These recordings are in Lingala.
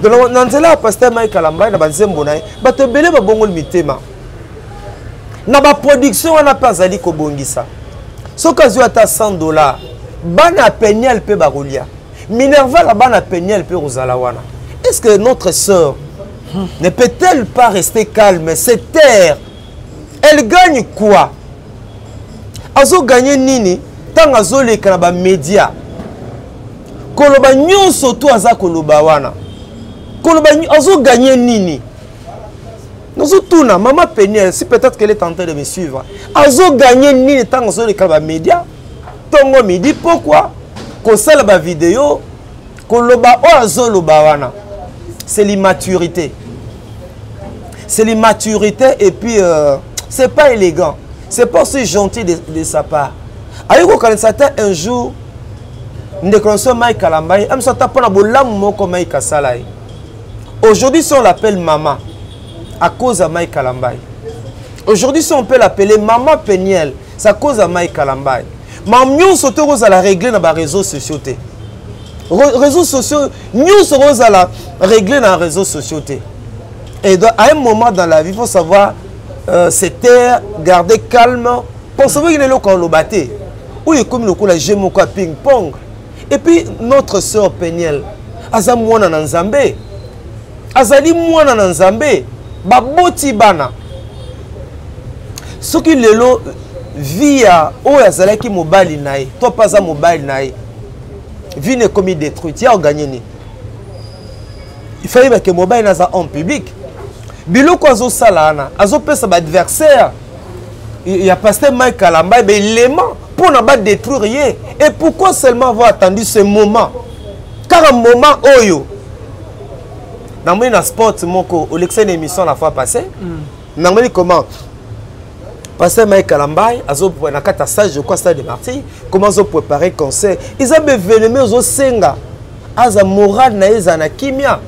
Donc na nzela ya pasteur Mike Kalambay, na banzembo na ye, bato ebele babongoli mitema. Na baproduction wana mpe azali kobongisa. Soki azwi ata 100 $, bana ya Peniel mpe bakolia minerval ya bana Peniel mpe kozala wana. Est ce que notre sœur ne peut-elle pas rester calme, se taire? Elle gagne quoi? Azoganye nini ntango azoleka na bamédia koloba nyonso to aza koloba wana, koloba azoganye nini? Nazotuna mama Peniel, si peut-être qu'elle est en train de me suivre, azoganye nini ntango azoleka na bamédia ntongo, midi, pokwa, kosala bavideo, koloba oyo azoloba wana? C'est l'immaturité, c'est l'immaturité. Et puis c'est pas élégant, c'est pas aussi gentil de sa part. Ayi kokanisa ata un jour ndeko na biso Mike Kalambay amiso ata mpona bolamu moko Mike asala ye. Aujourd'hui, si on l'appelle maman, à cause ya Mike Kalambay. Aujourd'hui, si on peut l'appeler maman Peniel, c'est à cause ya Mike Kalambay. Ma nyonso te kozala réglé na baréseaux sociaux te. Réseaux sociaux nyonso kozala réglé na réseaux sociaux te. Et donc, à un moment dans la vie, il faut savoir se taire, garder calme. Pensez-vous qu'il est eloko aloba te oyo ekomi lokola jeu moko ya ping pong. Et puis notre sœur Peniel aza mwana na Nzambe, azali mwana na Nzambe, baboti bana. Soki lelo vie ya oyo azalaki mobali na ye to mpe aza mobali na ye, vie na ekomi détruite, ya oganye nini? Il faut yeba ke mobali na aza homme public. Biloko azosala wana, azopesa baadversaire ya pasteur Mike Kalambay baélément mpona badétruire ye. Et pourquoi seulement avoir attendu ce moment, kaka moment oyo? Namoni na sport moko olekisa na émission la fois passée, namoni comment pasteur Mike Kalambay azo na kati ya salle, je crois stade de Martyr, comment azopréparer concert. Eza baévénement ozosenga aza moral na ye ezala na kimia,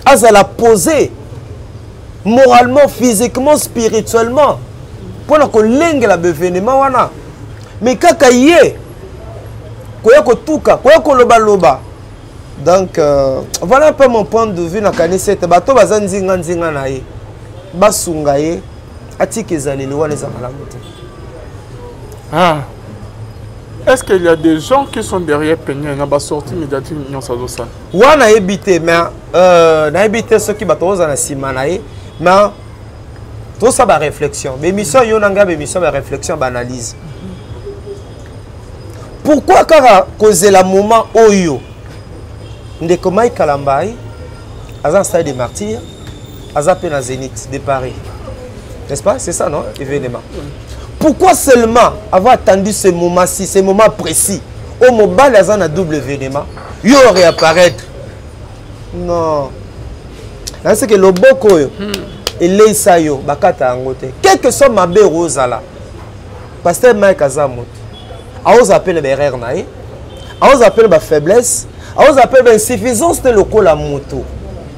azala posé moralement, physiquement, spirituellement, mpona kolengela baévénement wana. Mais kaka ye koya kotuka, koya kolobaloba. Donc voilà un peu mon point de vue. Nakanisi ete bato baza nzinga nzinga na ye basunga ye atika ezaleli wana, eza malamu te. Ah. Est-ce qu'il y a des gens qui sont derrière Peniel na basortie médiatique nyonso azosala? Wana nayebi te, mais nayebi te soki bato ozala na nsima na ye. Mais tosala baréflexion, baémission yo na ngai, baémission, baréflexion, baanalyse. Pourquoi kaka kozela moment oyo ndeko Mike Kalambay aza na stade de Martyr, aza mpe na Zénith de Paris, n'est-ce pas? C'est ça, non? Événement. Pourquoi seulement avoir attendu ce moment-ci, ce moment précis oyo mobali aza na double événement, yo réapparaître? Non, naseke loboko oyo eleisa yo, bakata yango te, quelque soit mabe ozala. Pasteur Mike aza moto, aozala mpe na baerreur na ye, aozala mpe na bafaiblesse, aozala mpe bainsuffisance te lokola moto.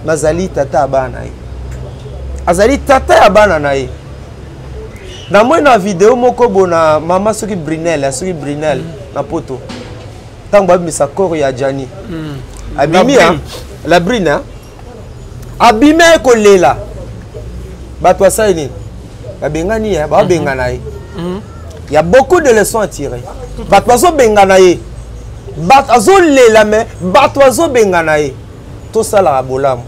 Nazali tata ya bana na ye, azali tata ya bana na ye. Namoni na video moko bona mama soki Brinel, soki Brinel na Poto, ntango babimisa corps ya Jani, abimi la Brine, abimi aye kolela. Bato asali nini? Babengani ye, babengana ye. Il y a beaucoup de leçons à tirer. Bato bazobengana ye, bato azolela, mais bato bazobengana ye. Tosalaka bolamu,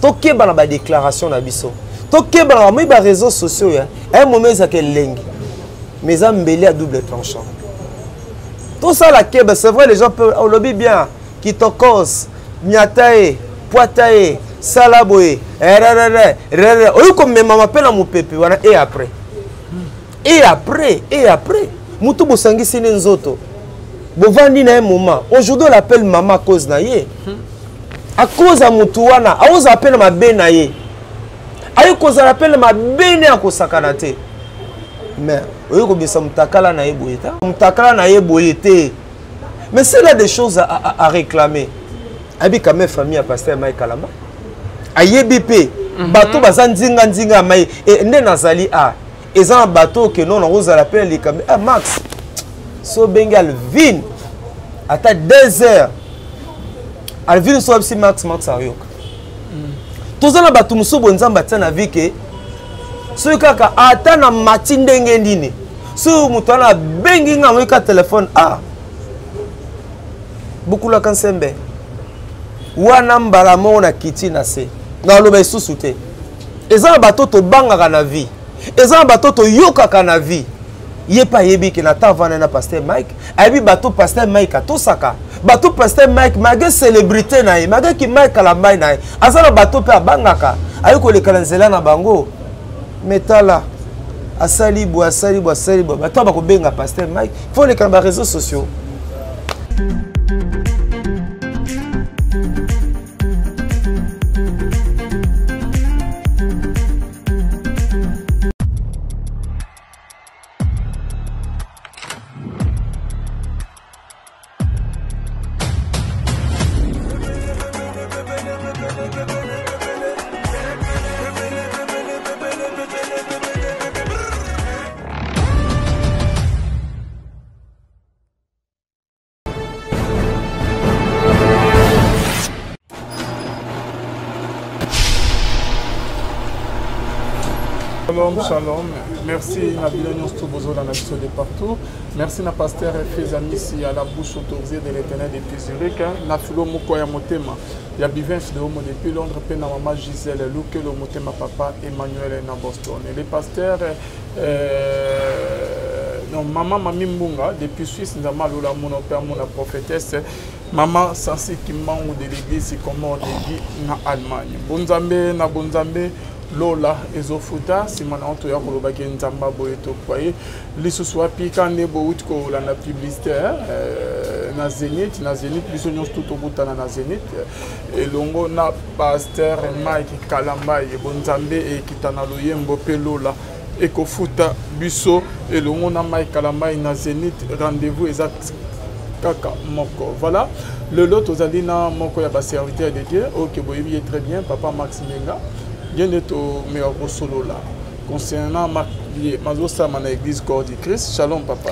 tokeba na badéclaration na biso, tokeba na bamoi baréseaux sociaux. Ya un moment ezalaka elengi, mais eza mbeli ya double tranchant. Tosala keba. C'est vrai, les gens peuvent olobi bien kitokos, nyata ye, pwata ye, sala boye, rrr rrr, oyi komemama mpe na mopepe wana. Et après, et après, et après, motu bosangisi ne nzoto, bovandi na ye moment, aujourd'hui on l'appelle mama à cause na ye, à cause ya motu wana. Aozala mpe na mabe na ye, ayi kozala mpe na mabe ne ya kosakana te, mais oyi kobimisa motakala na ye boye ta, motakala na ye boye te. Mais c'est là des choses à réclamer. Ayebi quand même famille ya pasteur Mike Kalamba, ayebi mpe bato baza nzinga nzinga ya mai. Nde nazali a eza na bato oke no nakozala mpe na likambo. Ah, Max, so obengi Alvin ata 2 heures. Alvin so abisi Max, Max ayoka. Toza na bato mosusu boye Nzambe atia na vie ke soki kaka ata na mati ndenge nini, soki moto wana abengi nga yango ka telefone, ah bukulaka nsembe wana mbala moko na kiti na se, naloba lisusu te. Eza na bato tobangaka na vie, eza na bato toyokaka na vie. Ye mpe ayebi ke na temps avanda na pasteur Mike, ayebi bato pasteur Mike atosaka, bato pasteur Mike malgré célébrité na ye, malgré ki Mike Kalambay na ye, aza na bato mpe abangaka, aye koleka na nzela na bango. Mais tala, asali boye, asali boye, asali boye, bato bakobenga pasteur Mike, faut oleka na baréseaux sociaux. Shalom, shalom. Merci na bino nyonso bozolanda biso de partout. Merci na pasteur Feza Misi à la bouche autorisée de l'Éternel depuis Zurich, na philo moko ya motema ya Bivens de Homo depuis Londres, pe na mama Gisèle Lukelo motema papa Emmanuel na Boston. Et les pasteurs non, maman Mami Mbunga depuis Suisse, Nzama Lola Mona Père Mona prophétesse, maman Sansi Kimbangu de l'église Sycomore de Guy na Allemagne. Bonzambe na Bonzambe Lola ezofuta nsima na oto ya kolobaki nzamba boye tokwaye lisusu wapi ka nde bowuti kolanda publicité na Zénith, na Zénith biso nyonso tu tokutana na Zénith elongo na pasteur Mike Kalambay. Bonzambe ekita na loyembo mpe Lola ekofuta biso elongo na Mike Kalambay na Zénith. Rendez-vous eza kaka moko. Voilà, lelo tozali na moko ya baserviteur de Dieu oyo ke boyebi ye très bien, papa Max Mbenga. Ye nde tomeka kosolola concernant mazosalama na église Corps du Christ. Shalom papa.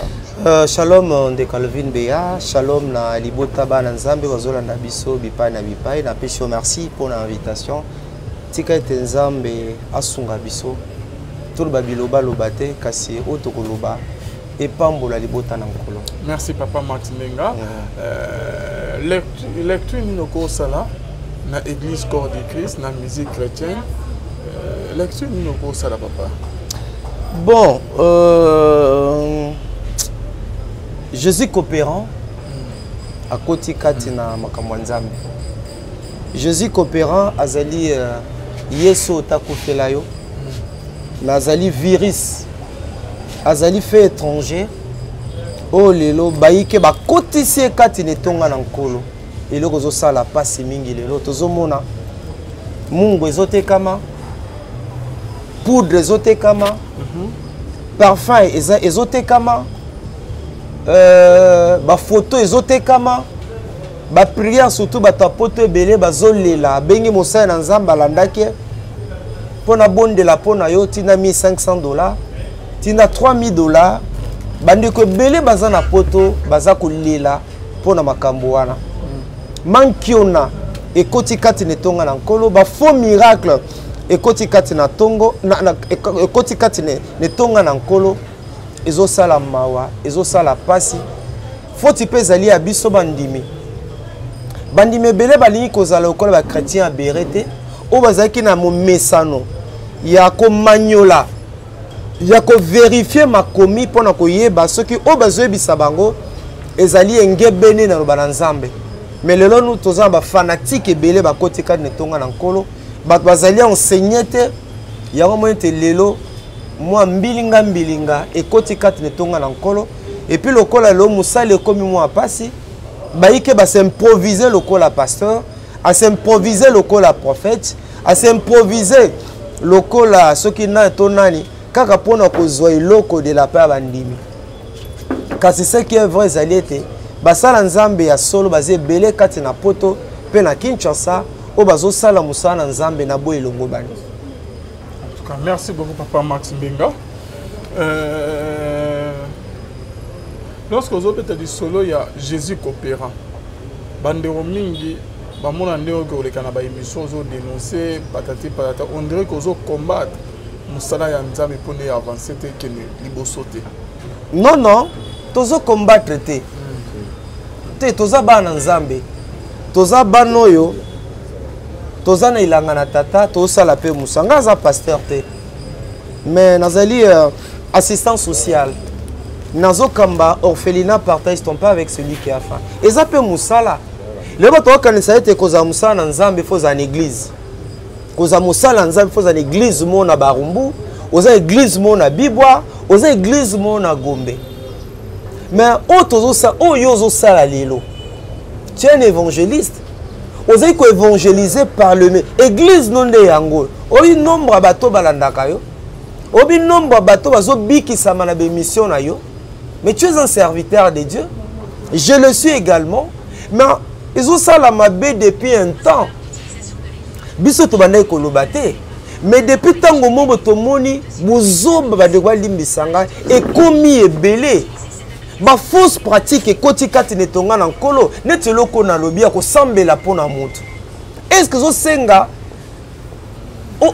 Shalom ndeko Alvin Beya, shalom na libota bana Nzambe bazolanda biso bipai na bipai. Napesi yo merci mpo na invitation. Tika ete Nzambe asunga biso, toloba bilobaloba te, kasi oyo tokoloba epambola libota na Nkolo. Merci papa Max Mbenga. Lecture nini okosala na église Corps du Christ, na musique chrétienne? Lecture nini okosala papa? Bon, Jésus coopérant akoti kati na makambo ya Nzambe. Jésus coopérant azali Yesu otakufela yo, mais azali virus, azali fait étranger oyo lelo bayike bakotisi ye kati na etonga na Nkolo. Eloko ezosala pasi mingi lelo tozomona mungu ezotekama, poudre ezotekama, parfum ezotekama, bafoto ezotekama, baprière surtout bato ya poto ebele bazolela. Abengi mosali na Nzambe alandaki mpo na bondela mpo na yo, ntina 1500 $, ntina 3000 $. Bandeko ebele baza na poto baza kolela mpo na makambo wana. Mankiona ekoti kati na etonga na Nkolo, bafaux miracle ekoti kati na tongo ekoti kati na etonga na Nkolo. Ezosala mawa, ezosala pasi. Foti mpe ezali ya biso bandimi. Bandimi ebele balingi kozala lokola bachrétien ya bere te, oyo bazalaki na momesano ya komanyola, ya kovérifier makomi mpona koyeba soki oyo bazoyebisa bango ezali engebene na loba na Nzambe. Mais lelo nu toza na bafanatike ebele bakoti kati na etonga na Nkolo, bato bazali enseigné te. Yango moni ete lelo mwa mbilinga mbilinga ekoti kati na etonga na Nkolo. Et puis lokola lelo mosali ekomi mwa pasi, bayike bas'improvise lokola pasteur, as'improvise lokola prophète, as'improvise lokola soki nani to nani, kaka mpona kozwa eloko de la part ya bandimi. Kasi ce qui est vrai ezali ete basala Nzambe ya solo baza ebele kati na poto mpe na Kinshasa, oyo bazosala mosala na Nzambe na boye elongo bani. En tout cas, merci beaucoup papa Max Mbenga. Lorsque ozobeta lisolo ya Jésus coopérant, bandeko mingi Bamona ndenge okoki koleka na baémission, ozodénonce patati patata, on dirait que ozocombattre mosala ya Nzambe mpo nde avance te, ekende liboso te. Non, non, tozocombattre te te. Toza bana na Nzambe, toza bana oyo toza na elanga na tata, tozosala mpe mosanga. Aza pasteur te, mais nazali assistant social, nazokamba orphelinat Partage ton pain avec celui qui a faim. Eza mpe mosala. Lelo bato bakanisa ete kozala mosala na Nzambe, fo ozala na église. Kozala mosala na Nzambe, fo ozala na église mo na Barumbu, oza église mo na Bibwa, oza église mo na Gombe. Mais oyo tozosala, oyo ozosala lelo, tu es un évangéliste, ozali koévangéliser par le église no nde yango. Oyi nombre ya bato balandaka yo, obi nombre ya bato bazobikisama na bémission na yo. Mais tu es un serviteur de Dieu, je le suis également. Mais ezosala mabe depuis un temps, biso tobandaki koloba te. Mais depuis ntango mobo tomoni bozoba, bandeko balimbisa ngai, ekomi ebele, bafausse pratique ekoti kati na etonga na Nkolo. Neti eloko nalobi ya kosambela mpo na motu, est ce que ezosenga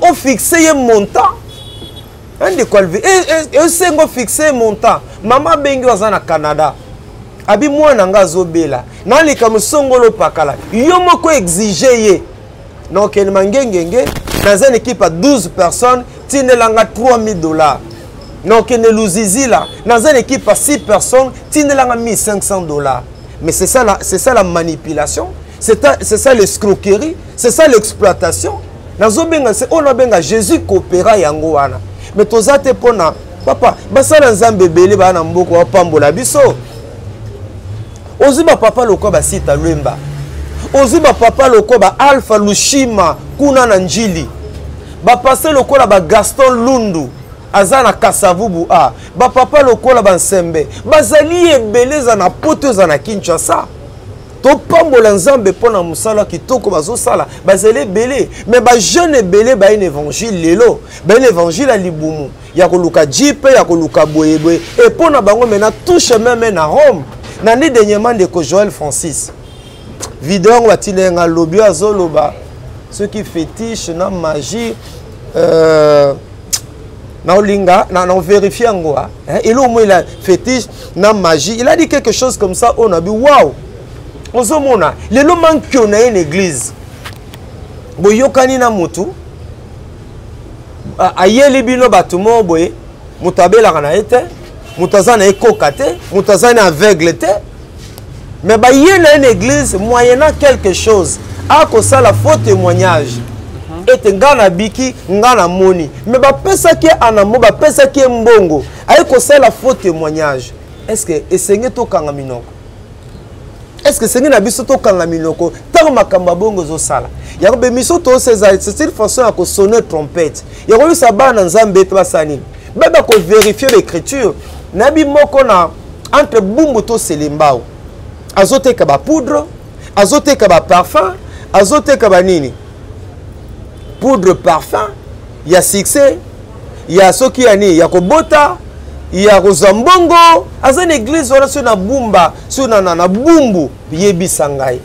ofixe ye montant? Ndeko Alve, esenga ofixe ye montant? Mama abengi oyo aza na Canada, abi mwana nga azobela, naleka mosongolo pakala, yo moko exige ye na okende Mangengenge, naza na équipe ya 12 personnes, tindelanga 3000 $. Na okende Luzizila, naza na équipe ya 6 personnes, tindelanga 1500 $. Mais c'est ça la manipulation, c'est ça l'escroquerie, c'est ça l'exploitation. Nazobenga se oyo nabenga Jésus coopéra yango wana. Mais toza te mpona papa basala Nzambe ebele baya na mboka bapambola biso. Ozwi bapapa lokwa basita Lwemba, ozwi bapapa lokwa ba Alpha Lushima kuna na Njili, bapase lokola bagaston Lundu aza na Kasavubu, a bapapa lokola bansembe bazali ebele, eza na Poto, eza na Kinshasa. Topambola Nzambe mpo na mosala kitoko bazosala, bazali ebele. Mais bajeune ebele baye na évangile lelo, baye na évangile ya libumu, ya koluka jeep, ya koluka boyeboye, e mpo na bango maintenant tout chemin mène à Rome. Na nde dernièrement, ndeko Joel Francis, video yango batina ye nga lobi, oyo azoloba soki fétiche na magie, naolinga na vérifie yango eloko mo ela fétiche na magie. Il a dit quelque chose comme ça oyo nabi wow. Ozomona lelo mankio na ye na église, boyokani na motu, ayeli bino bato moko boye, moto abelaka na ye te, moto aza na ye koka te, moto aza na aveugle te, mais baye na ye na église moyennant quelque chose, akosala faux témoignage ete nga nabiki, nga namoni. Mais bapesaki ye anamo, bapesaki ye mbongo, aye kosala faux témoignage. Est ce que esenge tokanga minoko? Est ce que esenge na biso tokanga minoko ntango makambo ya bongo ezosala? Yango bemiso tosa ezali, c'est une façon ya kosonner trompette, ya koyebisa bana na Nzambe ete basala nini, bayeba kovérifier baécriture. Nayebi moko na entre Bumbu to Selembao, azoteka bapoudre, azoteka baparfum, azoteka banini, poudre, parfum ya succès, ya soki ya nini, ya kobota, ya kozwa mbongo. Aza na église wana, soki na Bumba, soki na Bumbu. Yebisa ngai,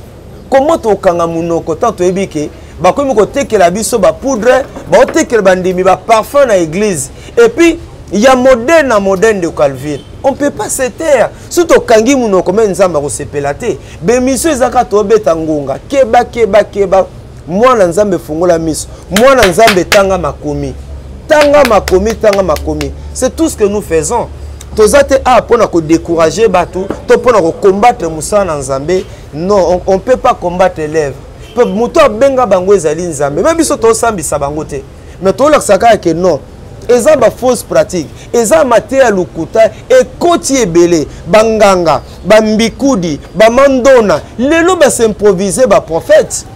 komo tokanga monoko ntango toyebi ke bakomi kotekela biso bapoudre, baotekela bandimi baparfum na église, et puis ya modèle na modèle de Calvin? On peut pas se taire. So tokangi monoko, me Nzambe akosepela te. Bemission eza kaka tobeta ngonga. Keba, keba, keba, mwana Nzambe, fungola miso, mwana Nzambe, tanga makomi, tanga makomi, tanga makomi. C'est tout ce que nous faisons. Toza te a mpona kodécourager bato to mpona kocombattre mosala na Nzambe. Non, on peut pas combattre l'œuvre. Moto abenga bango ezali Nzambe. Me biso tosambisa bango te, mais tolakisa kaka ke non, eza bafausse pratique, eza mateya ya lokuta ekoti ebele. Banganga, bambikudi, bamandona lelo basimprovise baprophète,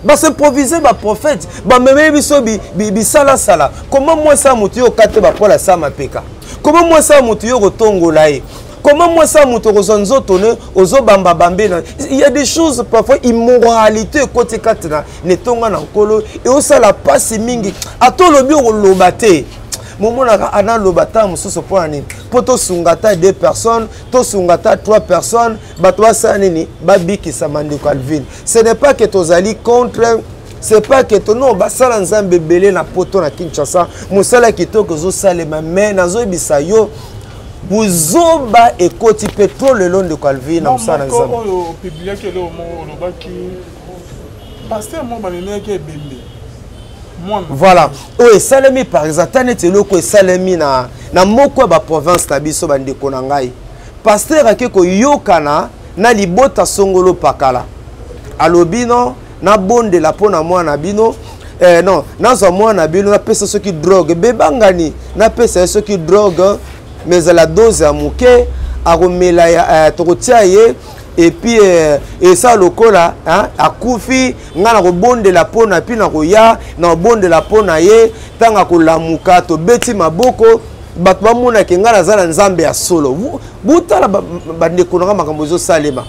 basimprovise baprophète, bamemeli biso bisalasala. Koma mwasi ya motu yo okate bapola asa mapeka, koma mwasi ya motu yo kotongola ye, koma mwasi ya moto okozwa nzoto ne ozobambabambe na. Il y a des choses parfois, immoralité ekoti kati na etonga na Nkolo, eosala mpasi mingi. Ata olobi, okoloba te. Momonaka analoba ntango mosusu mpo na nini? Mpo tosunga ata deux personnes, tosunga ata trois personnes, bato basala nini? Babikisama. Ndeko Alvin, ce n'est pas que tozali contre, c'est pas que to non, basala Nzambe ebele na Poto, na Kinshasa, mosala kitoko ezosalema, mais nazoyebisa yo, buzoba ekoti mpe trop lelo, ndeko Alvin, na mosala na Nzambe. Oyo opubliaki eloko moko, olobaki pasteur moko bamemelaki ebembe. Voilà, oyo esalemi par exemple, ta neti eloko esalemi na moko ya baprovince na biso. Bandeko na ngai, pasteur ake koyokana na libota songolo pakala, alobi: "Non, nabondela mpo na mwana bino, non, nazwa mwana bino, napesa soki drogue bebangani, napesa ye soki drogue, mais ezala dose ya moke, akomela, tokotia ye et puis esala lokola akufi. Ngai nakobondela mpo na mpi nakoya nakobondela mpo na ye. Ntango akolamuka, tobeti maboko, bato bamonake ngai naza na Nzambe ya solo." Butala, bandeko na nga, makambo ezosalema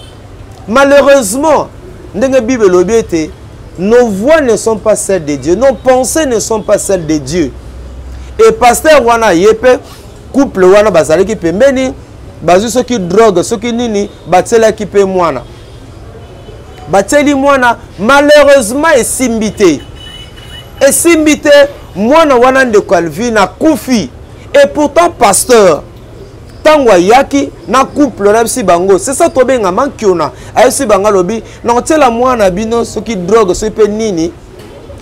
malheureusement. Ndenge Bible elobi ete nos voix ne sont pas celles de Dieu, nos pensées ne sont pas celles de Dieu. Et pasteur wana ye mpe couple wana bazalaki pembeni, bazwi soki drogue, soki nini, batielaki mpe mwana, batieli mwana. Malheureusement esimbi te, esimbi te. Mwana wana, ndeko Alvin, akufi. Et pourtant pasteur, ntango ayaki na couple na bisi bango, c'est ça tobenga mankiona, ayebisi bango, alobi: "Nakotiela mwana bino soki drogue, soki mpe nini,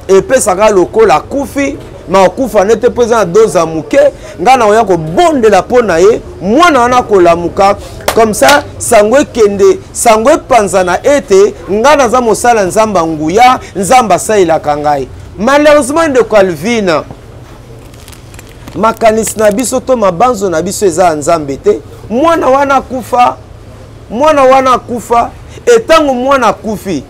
epesaka lokola akufi, ma akufa nete mpo eza na dose ya moke. Ngai nakoya kobondela mpo na ye, mwana wana akolamuka. Comme ça sango ekende, sango epanzana ete ngai naza mosala Nzambe ya nguya, Nzambe asalelaka ngai." Malheureusement, ndeko Alvine, makanisi na biso to mabanzo na biso eza ya Nzambe te. Mwana wana akufa, mwana wana akufa. Etango mwana akufi,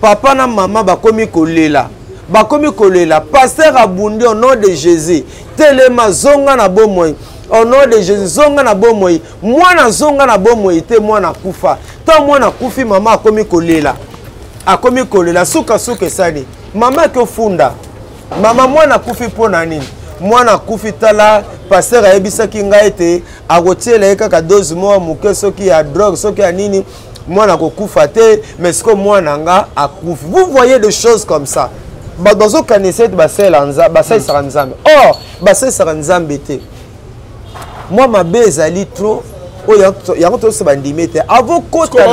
papa na mama bakomi kolela, bakomi kolela. Pasteur abundi: "Au nom de Jésus, telema, zonga na bomoi. Au nom de Jésus, zonga na bomoi." Mwana zonga na bomoi te, mwana akufa. Ntango mwana akufi, mama akomi kolela, akomi kolela. Sukasuka esali, mama akofunda. Mama: "Mwana akufi mpo na nini? Mwana akufi, tala, pasteur ayebisaki ngai ete akotiela ye kaka dose moko moke, soki ya drogue, soki ya nini, mwana akokufa te, mais sikoyo mwana nga akufi." Vous voyez des choses comme ça, bato bazokanisa ete basalisaka Nzambe, or basalisaka Nzambe te. Mwa mabe ezali trop. Oyo yango toyoso bandimi te avokota.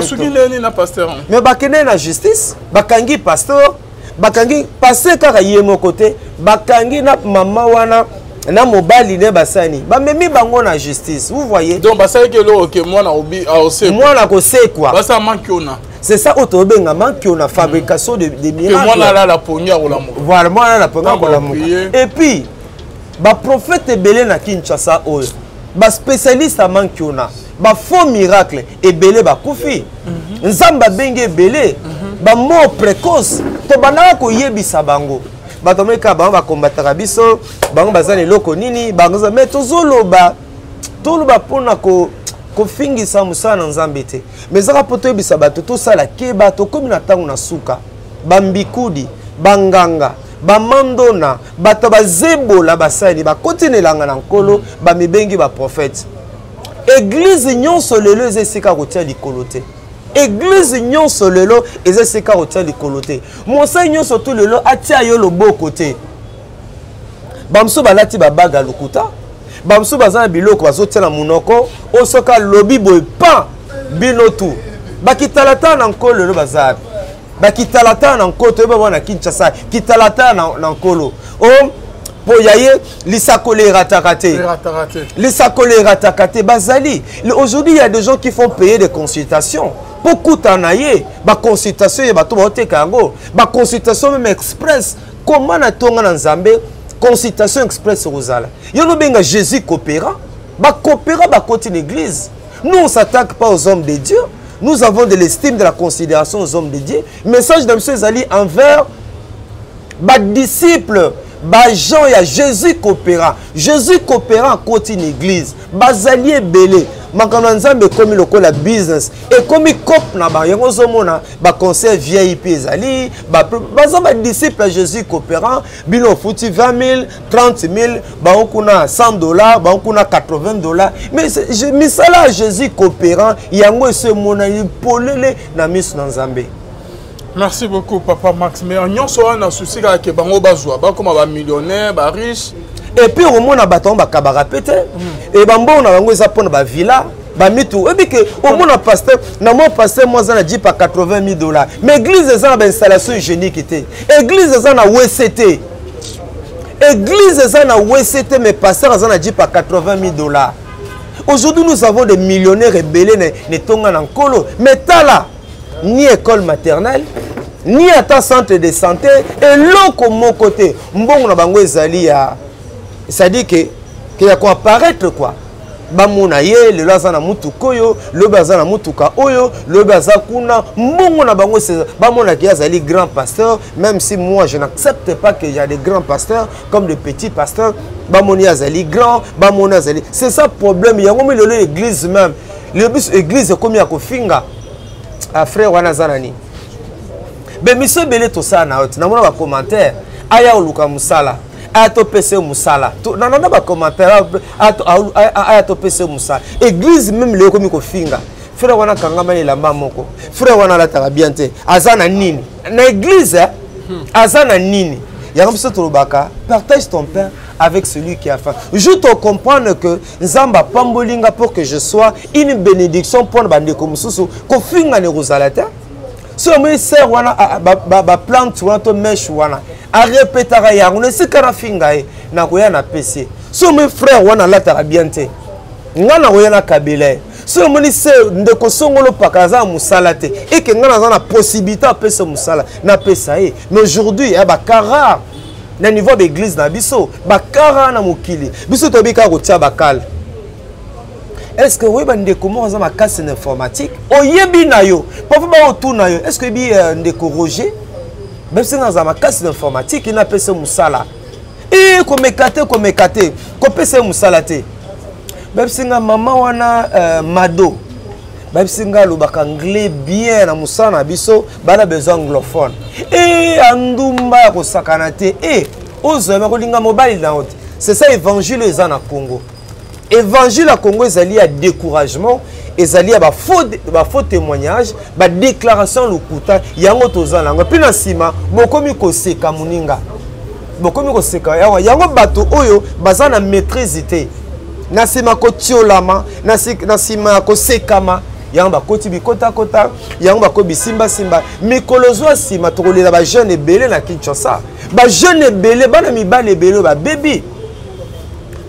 Mais bakende na justice, bakangi pasteur, bakangi pasteur kaka ye moko te, bakangi na mama wana na mobali nde basani, bamemi bango na justice. Vous voyez? Donc basalaki eloko ke mwana obi aosekwa. Mwana kosekwa. Basala mankiona. C'est ça oyo tobenga mankiona, fabrication de miracle. Mwana alala pongi, akolamuka. Voilà, mwana alala pongi, akolamuka. Et puis baprophète ebele na Kinshasa oyo baspécialiste ya mankiona, bafaux miracle ebele bakufi. Nzambe abengi ebele bamort précoce. Tobandaka koyebisa bango, bato bamoni kaka bango bakombataka biso, bango baza na eloko nini bango. Mais tozoloba, toloba mpona kofingisa mosala na Nzambe te, mais ezaka mpo toyebisa bato tosala keba. Tokómi na ntango na suka. Bambikudi, banganga, bamandona, bato bazebola, basali bakoti na elanga na Nkolo, bamibengi baprophète. Église nyonso lelo eza esika kotia likolo te. Église nyonso lelo eza esika kotia likolo te. Mosali nyonso tu lelo atia yo loboko te. Bamosusu balati babaga lokuta, bamosusu baza na biloko bazotia na monoko oyo soki alobi boye, pan bino tu. Bakitalatala na Nkolo lelo baza wapi? Bakitalatala na Nkolo, toyeba bana Kinshasa, kitalatala na Nkolo o mpo ya ye, lisakolo erataka te, lisakolo erataka te. Bazali aujourd'hui, il y a des gens qui font payer des consultations mpo kutana na ye. Baconsultation ye bato baoteka yango, baconsultation même express. Comment natonga na Nzambe consultation express ekozala? Yo nobenga Jésus coopérant, bacoopérant bakoti na église. Nous, on s'attaque pas aux hommes de Dieu. Nous avons de l'estime, de la considération aux hommes de Dieu. Message na biso ezali envers badisciple, baagent ya Jésus coopérant. Jésus coopérant akoti na église, bazali ebele. Makambo ya Nzambe ekomi lokola business, ekomi coop na bango. Yango ozomona baconcert VIP ezali, baza badisciple ya Jésus coopérant. Bino ofuti 20 000, 30 000, bango kuna 100 $, bango kuna 80 $. Mais misala ya Jésus coopérant yango esi emonani polele na miso na Nzambe. Merci beaucoup, papa Max. Mais nyonso wana souci kaka ke bango bazwa, bakoma bamillionnaire, bariche. Et puis omona bato yango bakabaka pe te. E bambongo na bango eza mpona bavilla, bamitu. Oyebi ke omona pasteur na mwa pasteur mwa aza na jeep ya 80 000 $, mais église eza na bainstallation hygiénique te, église eza na WC te, église eza na WC te, mais pasteur aza na jeep ya 80 000 $. Aujourd'hui, nous avons des millionnaires ebele na etonga na Nkolo, mais tala, ni école maternelle, ni ata centre de santé, eloko moko te. Mbongo na bango ezali ya, c'est-à-dire que ya koapparaître quoi, bamona ye lelo aza na mutuka oyo, lobi aza na mutuka oyo, lobi aza kuna. Mbongo na bango, bamonaki ye azali grand pasteur, même si moi je n'accepte pas que y a des grands pasteurs comme des petits pasteurs. Bamoni ye azali grand, bamoni azali, c'est ça problème. Yango mi lelo église même, lelo biso église ekomi ya kofinga. Ah, frère wana aza na nini? Bemiso ebele tosala na yo te. Namona bacommentaire, aya oluka mosala, aya topesa ye mosala. Nananda bacommentaire, aya topesa ye mosala. Église même lelo ekomi kofinga frère wana akangama na elamba moko, frère wana alataka bien te, aza na nini na église, eh? Aza na nini? Yango biso tolobaka: partage ton pain avec celui qui a faim. Juste comprendre que Nzambe apamboli nga pour que je sois une bénédiction mpona bandeko mosusu. Kofinga na ekozala te. Soki omoni sœur wana, baplante wana to mèche wana, arepetaka yango na esika nafinga ye, nakoya na pese. Soki omoni frère wana alataka bien te, nga nakoya na kabela ye. Soki omoni se ndeko songolo paka aza na mosala te, eke nga naza na possibilité apesa mosala, napesa ye. Mais aujourd'hui ya bacas rare na niveau ya baeglise na biso, bacas rare na mokili. Biso toyebi kaka kotia bakale. Est ce que oyeba ndeko moko aza makasi na informatique? Oyebi na yo, parfois baotuna yo: est ce que oyebi ndeko Roger? Biso aza makasi na informatique, napesa mosala. E komeka te, komeka te, kopesa ye mosala te. Bayebisinga mama wana, mado, bayebisinga alobaka anglais bien. Na mosala na biso bana besoin anglophone. E andumba ya kosakana te, e ozwama kolinga mobali na yo te. C'est ça évangile eza na Congo. Évangile ya Congo ezali ya découragement, ezali ya bafaux témoignage, badéclaration lokuta. Yango toza na yango. Mpe na nsima bokomi koseka moninga, bokomi koseka yawa. Yango bato oyo baza na maîtrise te, na nsima kotiolama, na nsima ya kosekama, yango bakoti bikotakota, yango bakomi bisimbasimba. Mikolo zwa nsima tokolela bajeune ebele na Kinshasa, bajeune ebele, bana mibali ebele oyo babebi.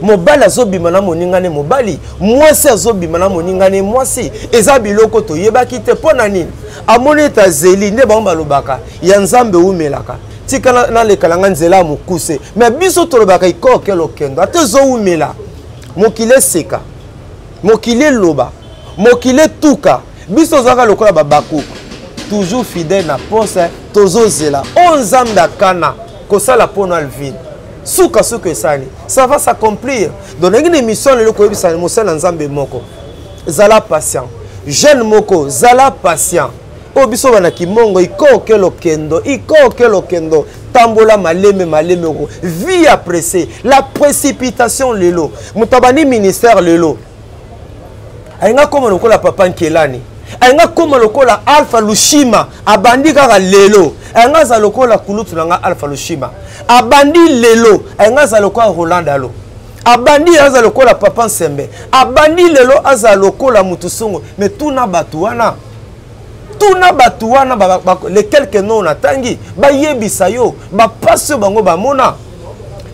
Mobali azobima na moninga ne mobali, mwasi azobima na moninga ne mwasi. Eza biloko toyebaki te. Mpo na nini? Amoni ete azeli nde bango balobaka ya Nzambe eumelaka. Tika nalekala nga nzela ya mokuse. Me biso tolobaka ikoke lokendo, ata ezowumela, mokili eseka, mokili eloba, mokili etuka, biso tozalaka lokola babakuku, toujours fidèle na poste. Tozozela oyo Nzambe akana kosala mpo Alvin. Suka suka esali, ça va s'accomplir. Donc ndenge na émission lelo, koyebisa mosala na Nzambe moko: zala patient. Jeune moko, zala patient. Oyo biso bana kimongo, ikoke lokendo, ikoke lokendo, tambola maleme maleme. Oko vie ya pressé, la précipitation. Lelo moto abandi ministère, lelo alinga koma lokola papa Nkelani, alinga koma lokola Alpha Lushima. Abandi kaka lelo, alinga aza lokola kulutu na nga Alpha Lushima. Abandi lelo, alinga aza lokola Roland Dalo. Abandi, aza lokola papa Nsembe. Abandi lelo, aza lokola mutu songo. Mais tuna bato wana, tuna bato wana, les quelques noms natangi, bayebisa yo bapasi oyo bango bamona.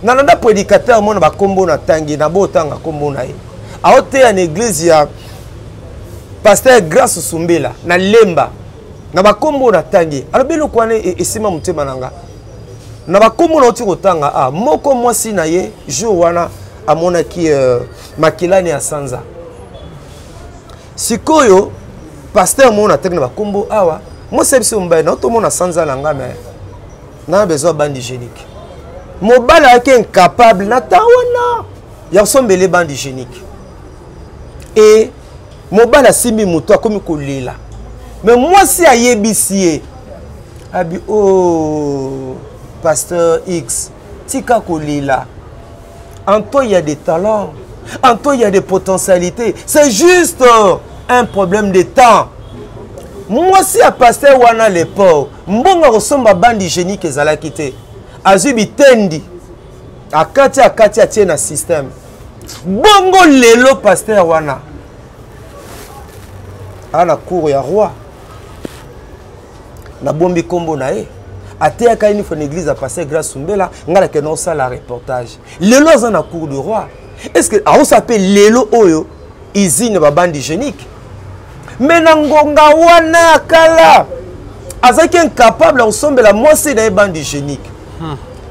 Nalanda prédicateur mona bakombo natangi na botanga nkombo na ye, aoteya na église ya pasteur Grâce Sumbela na Lemba. Na bakombo natangi, alobi eloko wana esima motema na nga. Na bakombo nauti kotanga, a moko mwasi na ye, jour wana amonaki makilani ya sanza. Sikoyo pasteur moko natangi na bakombo awa, mwasi ya biso mobali na otomona sanza na nga, me na besoin bande hygiénique. Mobali ayaki incapable na ntango wana ya kosombele bande hygiénique. E Mobali asimbi moto akomi kolela, mais mwasi ayebisi ye, abi: "Oh, pasteur X, tika kolela. En toi il y a des talents, en toi il y a des potentialités, c'est juste un problème de temps." Mwasi ya pasteur wana, l'époque mbongo akosomba bande hygiénique ezalaki te. Azwi bitendi, akati, akati, atie na système. Bongo lelo pasteur wana aa na cour ya roi. Nabombi nkombo na ye. Ateyaka une fois na église ya pasteur Grâce Sumbela. Ngai nakende osala reportage. Lelo aza na cour de roi. Est ce que aosala mpe lelo oyo usine babande hygiénique? Mais na ngonga wana ya kala, azalaki incapable ya kosombela mwasi na ye bande hygiénique.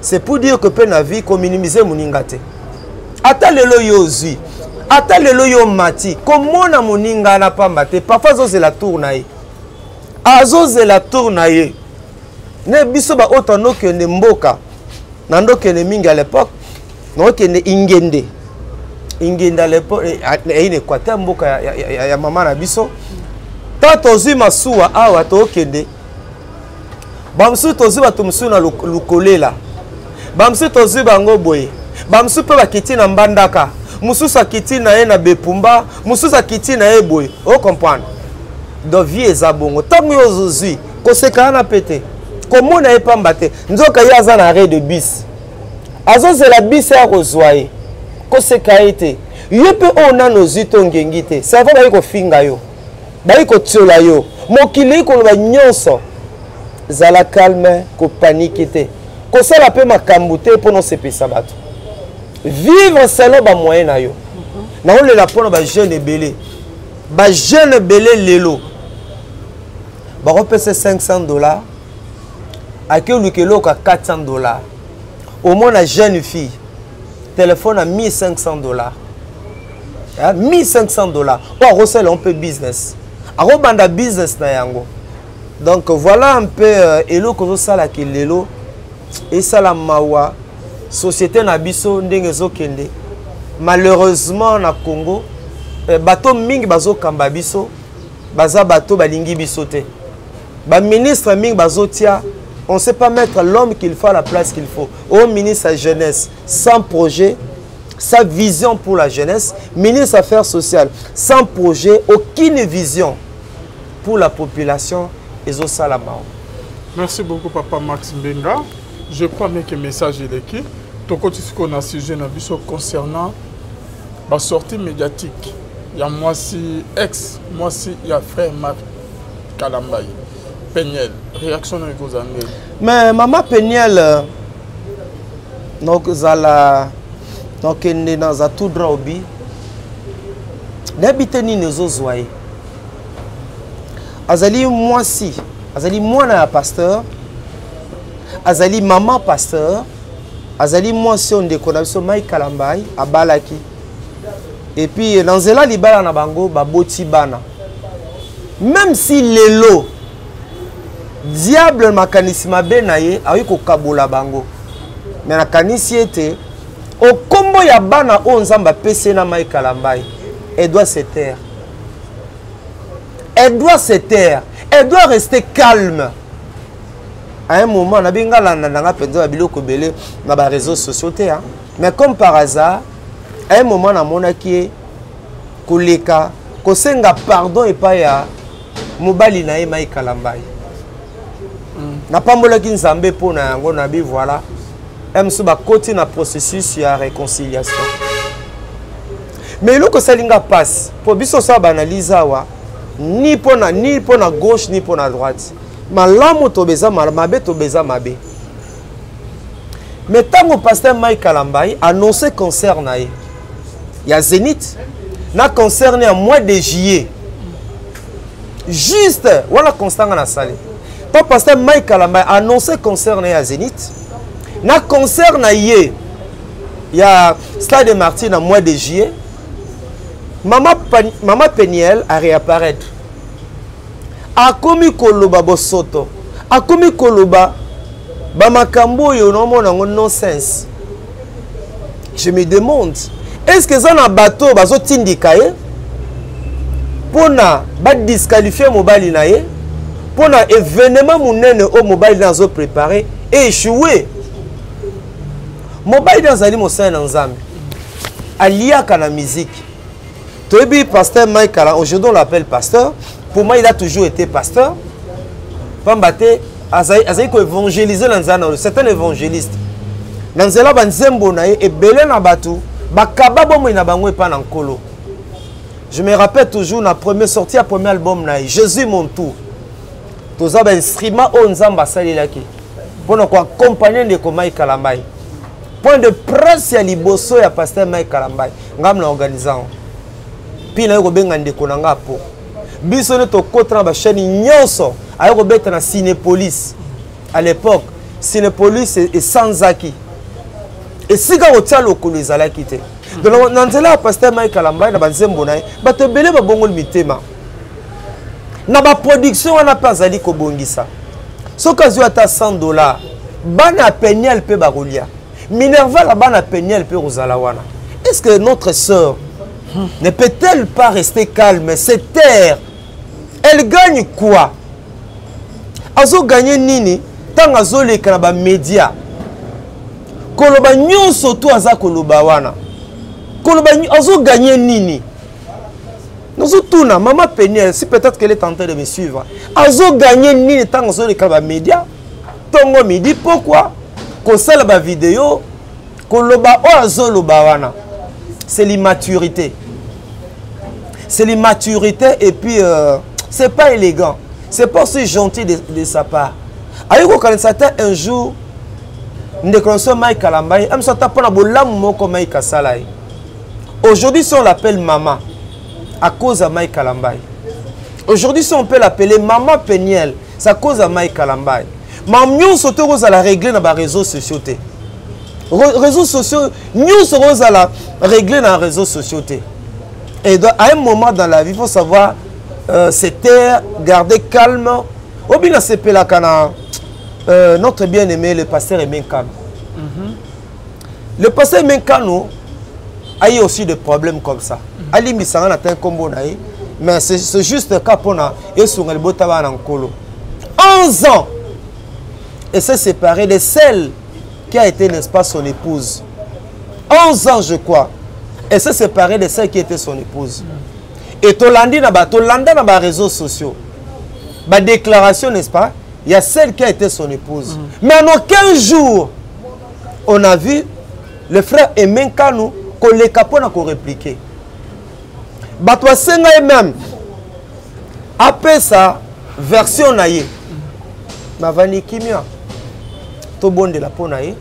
C'est pour dire que mpe na vie, kominimiser moninga te. Ata lelo yo ozwi, ata lelo yo mati, komona moninga na pamba te. Parfois azozela tour na ye, azozela tour na ye. Ne biso baoyo tandokende mboka, nandokende mingi à l'époque, naokende Ingende. Ingende à l'époque eyi na Équateur, mboka ya mama na biso. Ntango tozwi masuwa awa, tookende, bamosusu tozwi bato mosusu na Lukolela, bamosusu tozwi bango boye, bamosusu mpe bakiti na Mbandaka, mosusu akiti na ye na Bepumba, mosusu akiti na ye boye. Ocomprendre? Donc vie eza bongo. Ntango yo ozozwi, koseka wana mpe te, komona ye pamba te. Nzoka ye aza na arrêt de bus, azozela bus ya kozwa ye. Koseka ye te. Yo mpe oyo nano ozwi to ngengi te, ça va, bayi kofinga yo, bayi kotiola yo, mokili eyi koloba nyonso, zala calme. Kopaniquer te, kosala mpe makambo te mpona osepelisa bato. Vivre selon bamoyen na yo. Naolela mpona bajeune ebele. Bajeune ebele lelo bakopesa 500 $, ake oluka eloko ya 400 $. Omona jeune fille, telefone ya 1500 $, 1500 $, oyo akosala mpe business, akobanda business na yango. Donc voilà un peu eloko ozosalaki lelo esala mawa. Société na biso ndenge ezokende, malheureusement na Congo, bato mingi bazokamba biso baza bato balingi biso te. Baministre mingi bazotia, on sait pas mettre l'homme qu'il faut à la place qu'il faut. Au ministre ya jeunesse, sans projet, sa vision pour la jeunesse. Ministre affaires sociales, sans projet, aucune vision pour la population. Ezosala mawa. Merci beaucoup, papa Max Mbenga. Je crois bien que message eleki. Tokoti sikoyo na sujet na biso concernant basortie médiatique ya mwasi, ex mwasi ya frère Marc Kalambai, Peniel. Réaction na ekozala ndenge? Mais mama Peniel, nakozala, nakende, naza tout droit. Obi nayebi te nini ezozwa ye. Azali mwasi, azali mwana ya pasteur, azali mama pasteur, azali mwasi oyo ndeko na biso Mike Kalambai abalaki. Et puis na nzela libala na bango, baboti bana. Même si lelo diable makanisi mabe na ye akoki kokabola bango, mais nakanisi ete okombo ya bana oyo Nzambe apesi ye na Mike Kalambai, elle doit se taire, elle doit se taire, elle doit rester calme. À un moment, nabi nga landa nanga mpenza babiloko ebele na baréseaux sociaux te, hein. Mais comme par hasard, à un moment namonaki ye koleka kosenga pardon epai ya mobali na ye Mike Kalambai. Napambolaki Nzambe mpo na yango. Nabi voilà, mosusu bakoti na processus ya réconciliation. Mais eloko esali nga mpasi, mpo biso osala baanalyse awa, ni mpo na gauche ni mpo na droite, malamu to beza mabe, to beza mabe. Mais ntango pasteur Mike Kalambai annonce concert na ye ya Zénith na concert ya mois de juillet, juste wana constat nga nasali mpo pasteur Mike Kalambai annonce concert na ye ya Zénith na concert na ye ya Stade de Martyr na mois de juillet, mama Peniel a réapparaître, akomi koloba bosoto, akomi koloba bamakambo oyo naomona yango non-sens. Je me demande, est ce que eza na bato oyo bazotindika ye? Mpona badisqualifie mobali na ye, mpona événement monene oyo mobali na azoprépare échoué. Mobali na azali mosali na Nzambe, aliaka na musique. Toyebi pasteur Mike Kala, aujourd'hui on l'appelle pasteur. Pour moi, il a toujours été pasteur, pamba te azali koévangéliser na nzela na yo. C'est un évangéliste. Na nzela banzembo na ye, ebele na bato bakaba bomoi na bango epa na Nkolo. Je me rappelle toujours na première sortie ya premier album na ye, Jésus mon tout, toza bainstrument oyo Nzambe asalelaki mpona koaccompagne ndeko Mike Kalambai. Point de presse ya liboso ya pasteur Mike Kalambai, ngai na organisa yango, mpi naye kobenga ndeko na ngai po biso nde tokota na bachaîne nyonso. Aye kobeta na Cinépolis. À l'époque, Cinépolis esanzaki, esika kotia lokolo ezalaki te. Donc na nzela ya pasteur Mike Kalambai, na banzembo na ye, bato ebele babongoli mitema. Na baproduction wana mpe azali kobongisa, soki azwi ata 100 $, bana ya Peniel mpe bakolia minerval ya bana Peniel mpe kozala wana. Est ce que notre sœur ne peut-elle pas rester calme, se taire? Elle gagne quoi? Azoganye nini ntango azoleka na bamédia koloba nyonso to aza koloba wana? Koloba, azoganye nini? Nazotuna mama Peniel, si peut-être qu'elle est en train de me suivre, azoganye nini ntango azoleka na bamédia ntongo, midi, pokwa, kosala bavideo, koloba oyo azoloba wana? C'est l'immaturité, c'est l'immaturité. Et puis c'est pas élégant, c'est pas aussi gentil de sa part. Ayi kokanisa ata un jour ndeko na biso Mike Kalambai amiso ata mpona bolamu moko Mike asala ye. Aujourd'hui, si on l'appelle maman, à cause ya Mike Kalambai. Aujourd'hui, si on peut l'appeler maman Peniel, c'est à cause ya Mike Kalambai. Ma nyonso te kozala réglé na baréseaux sociaux te. Réseaux sociaux nyonso kozala réglé na réseaux sociaux te. Et donc, à un moment dans la vie, il faut savoir se taire, garder calme. Obina sepelaka na notre bien-aimé le pasteur Aimé Nkano. Le pasteur Aimé Nkano a eu aussi des problèmes comme ça. Alimbisanga na te nkombo na ye, mais c'est juste ka mpona esunga libota bana na Nkolo. 11 ans et s'est séparé de celle qui a été, n'est-ce pas, son épouse. 11 ans, je crois, et s'est séparé de celle qui était son épouse. Et tolandi na ba tolanda na ba réseaux sociaux ba déclaration, n'est-ce pas, il y a celle qui a été son épouse. Mais en aucun jour on a vu le frère Aimé Nkanu koleka mpona korépliquer. Bato basenga ye même apesa version na ye, bavandi kimia. Tobondela mpo na ye,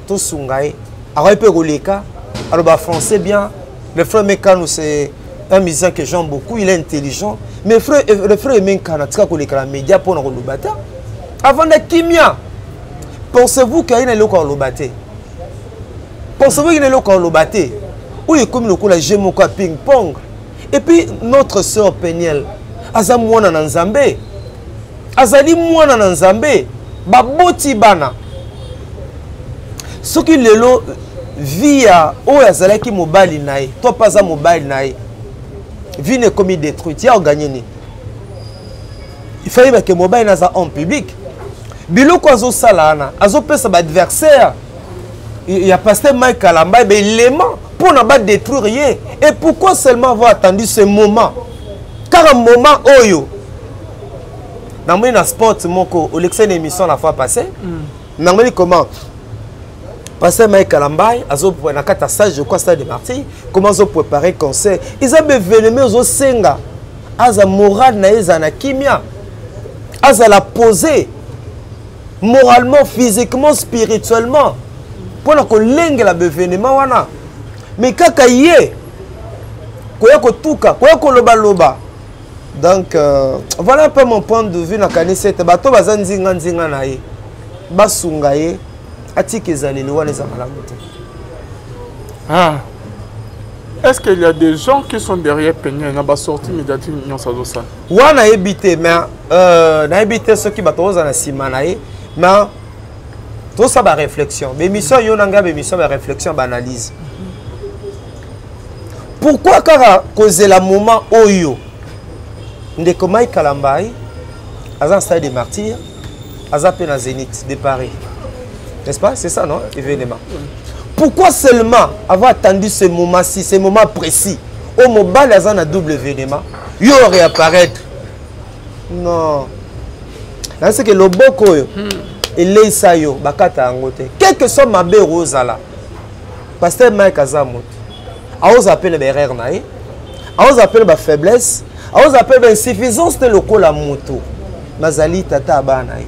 tosunga ye. Akoki mpe koleka aloba français bien. Le frère Mekano, c'est un musicien que j'aime beaucoup, il est intelligent. Mais frère, le frère Mekano atika koleka na média mpona koloba te, avanda kimia. Pensez-vous qu'aye na eloko aloba te? Pensez-vous qu'il na eloko aloba te? Oyo ekomi lokola jeu moko ya ping pong. Et puis notre sœur Peniel aza mwana na Nzambe, azali mwana na Nzambe, baboti bana. Soki lelo vie ya oyo azalaki mobali na ye to mpe aza mobali na ye, vie na ekomi détruite, ya oganye nini? Il faut yeba ke mobali na aza homme public. Biloko azosala wana, azopesa baadversaire ya pasteur Mike Kalamba baélément mpona badétruire ye. Et pourquoi seulement avoir attendu ce moment, kaka moment oyo? Namoni na sport moko olekisa na émission la fois passée. Namoni comment pasteur Mike Kalambai azo na kati ya salle, je crois stade de Martyr, comment azopréparer concert. Eza baévénement ozosenga aza moral na ye ezala na kimia, azala posé moralement, physiquement, spirituellement mpona kolengela baévénement wana. Mais kaka ye koya kotuka, koya kolobaloba. Donc voilà un peu mon point de vue. Nakanisi ete bato baza nzinga nzinga na ye basunga ye atika ezaleli wana, eza malamu te. Ah. Est-ce qu'il y a des gens qui sont derrière Peniel na ba sortie médiatique nyonso azosala? Wana nayebi te, mais nayebi te soki bato ozala na nsima na ye. Mais tosala baréflexion, bémission yo na ngai, bémission, baréflexion, baanalyse. Pourquoi kaka kozela moment oyo? Ndeko Mike Kalambayi aza na stade de martyr, aza mpe na Zénith de Paris. N'est-ce pas? C'est ça, non? Événement. Pourquoi seulement avoir attendu ce moment-ci, ce moment précis, au mobile aza na double événement, yo réapparaître? Non. C'est que loboko oyo eleisa yo bakata yango te. Quel que soit mabe ozala, pasteur Mike aza moto. Aoza mpe na baerreur na ye, aoza mpe na bafaiblesse, aoza mpe bainsuffisance te lokola moto. Nazali tata ya bana na ye,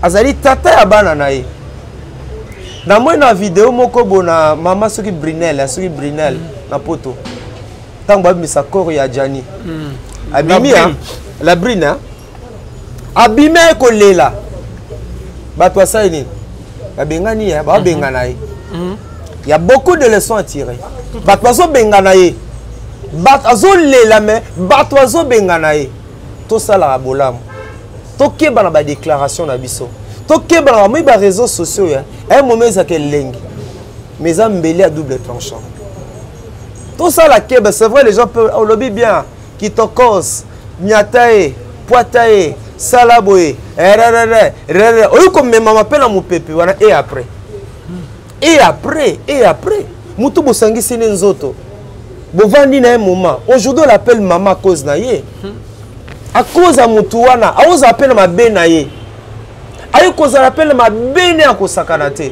azali tata ya bana na ye. Namoni na video moko bona mama soki Brinel, soki Brinel na poto, ntango babimisa corps ya Gianni, abimi la Brine, abimi aye kolela, bato asali nini? Babengani ye, babengana ye. Il y a beaucoup de leçons à tirer. Bato bazobengana ye, bato azolela, mais bato bazobengana ye. Tosalaka bolamu, tokeba na badéclaration na biso, tokeba na bamoi baréseaux sociaux. Ya un moment ezalaka elengi, mais eza mbeli ya double tranchant. Tosala keba. C'est vrai, les gens peuvent olobi bien kitokos, nyata ye, pwata ye, sala boye, rrr rrr, oyi komemama mpe na mopepe wana. Et après, et après, et après, motu bosangisi ne nzoto, bovandi na ye moment, aujourd'hui on l'appelle mama à cause na ye, à cause ya motu wana. Aozala mpe na mabe na ye, ayi kozala mpe na mabe ne ya kosakana te,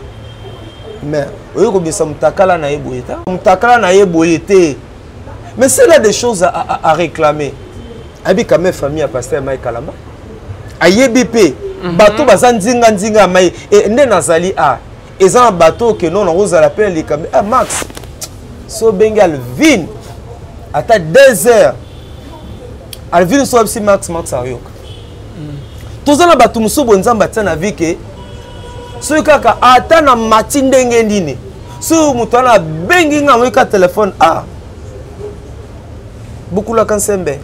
mais oyi kobimisa motakala na ye boye ta, motakala na ye boye te. Mais c'est là des choses à réclamer. Ayebi quand même famille ya pasteur Mike Kalamba, ayebi mpe bato baza nzinga nzinga ya mai nde nazali a eza na bato oke non, nakozala mpe na likambo. Ah, Max, so obengi Alvin ata 2 heures, Alvin so abisi Max, Max ayoka. Toza na bato mosusu boye Nzambe atia na vie ke soki kaka ata na mati ndenge nini, soki moto wana abengi nga, amoki ka telefone, ah, bukulaka nsembe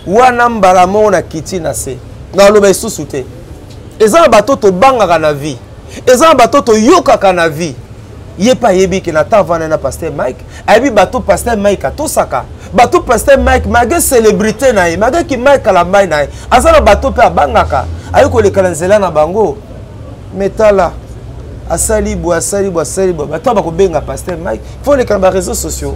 wana, mbala moko na kiti na se, naloba lisusu te. Eza na bato tobangaka na vie, eza na bato toyokaka na vie. Ye mpe ayebi ke na temps avanda na pasteur Mike, ayebi bato pasteur Mike atosaka, bato pasteur Mike, malgré célébrité na ye, malgré ki Mike Kalambai na ye, aza na bato mpe abangaka, ayi koleka na nzela na bango. Mais tala, asali boye, asali boye, asali boye, bato bakobenga pasteur Mike, faut oleka na baréseaux sociaux.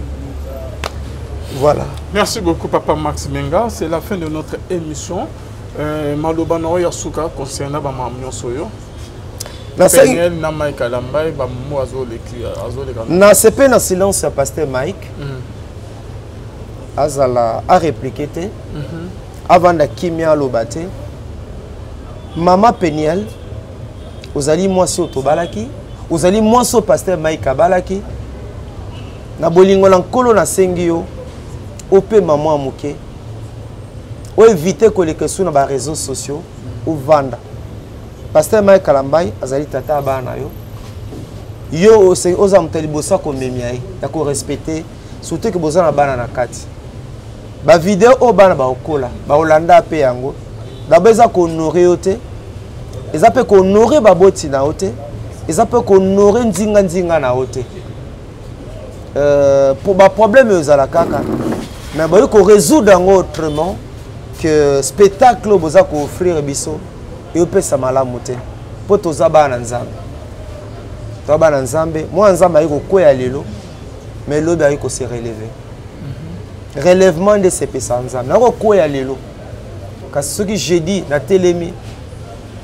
Voilà. Merci beaucoup, Papa Max Menga. C'est la fin de notre émission. Maloba na oyo ya suka concernant bamama nyonso oyo Peniel na Mike Kalambai, bamomo azoleka. Nasepe na silence ya pasteur Mike. Azala arépliquer te, avanda kimia, aloba te. Mama Peniel, ozali mwasi oyo tobalaki, ozali mwasi oyo pasteur Mike abalaki na bolingo na Nkolo. Nasengi yo opema mwa moke, oéviter koleka esu na baréseaux sociaux, ovanda. Pasteur Mike Kalambai azali tata ya bana na yo. Yo oza moto ya liboso ya komemia ye, ya korespecter, surtout ke boza na bana na kati. Bavideo oyo bana bakokola bakolanda mpe yango. D'abord eza kohonorer yo te, eza mpe kohonorer baboti na yo te, eza mpe kohonorer nzinga nzinga na yo te. Po baproblème oyo ezala kaka, mais boyi korésoudre yango autrement que spectacle oyo boza kooffrir biso. Eyopesa malamu te, mpo toza bana na Nzambe, toza bana Nzambe. Mwana Nzambe ayi kokwea lelo, mais lobi ayi kose relever. Relèvement nde sepesa Nzambe. Nakokwea lelo, kasi soki jeudi natelemi,